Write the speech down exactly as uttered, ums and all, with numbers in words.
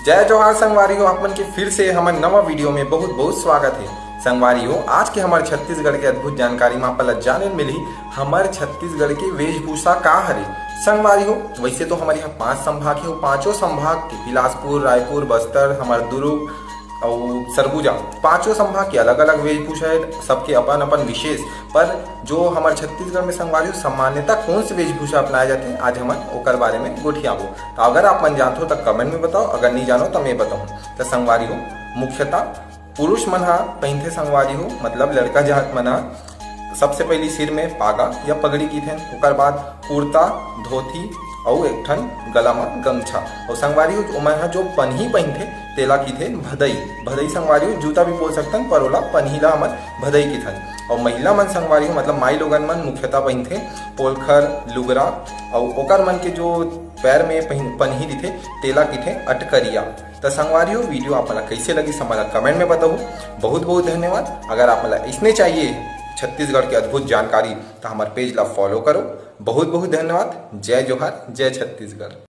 जय जोहार संगवारी हो, आप मन के फिर से हमर नवा वीडियो में बहुत बहुत स्वागत है। संगवारी हो, आज के हमर छत्तीसगढ़ के अद्भुत जानकारी में आप ला जाने मिलही हमर छत्तीसगढ़ के वेशभूषा का हरे। संगवारी हो, वैसे तो हमर यहाँ पांच संभाग है, वो पांचों संभाग के बिलासपुर, रायपुर, बस्तर, हमर दुर्ग अउ सरगुजा, पांचों संभाग के अलग-अलग वेशभूषा है, सबके अपन-अपन विशेष। पर जो हमर छत्तीसगढ़ में संगवारी हो, सामान्यतः कौन से वेशभूषा अपनाए जाथे, आज हमन ओकर बारे में गोठियाबो। तो अगर आप मन जानत हो, तो कमेंट में बताओ, अगर नहीं जानो, तो मैं बताऊँ। तो संगवारी हो, मुख्यतः पुरुष मन ह पहिनथे संगवारी हो, मतलब लड़का जात मन ह सबसे पहली सिर में पागा या पगड़ी किथें, ओकर बाद कुर्ता, धोती अउ एक ठन गला म गमछा। अउ संगवारी हो, ओमन ह जो पनही पहिनथे, तेला किथे भदई। भदई संगवारी हो, जूता भी बोल सकथन, पर ओला पनही ला हमन भदई किथन। अउ महिला मन संगवारी हो, मतलब माई लोगन मन मुख्यतः पहिनथे पोलखर, लुगरा, अउ ओकर मन के जो पैर में पहिन-, पनही दिथे, तेला किथे अटकरिया। त संगवारी हो, वीडियो आप मन ला कैसे लगिस, हमन ला कमेंट में बताहू। बहुत बहुत धन्यवाद। अगर आप मन ला इसने चाहिए छत्तीसगढ़ के अद्भुत जानकारी, तो हमारे पेज ला फॉलो करो। बहुत बहुत धन्यवाद। जय जोहार, जय छत्तीसगढ़।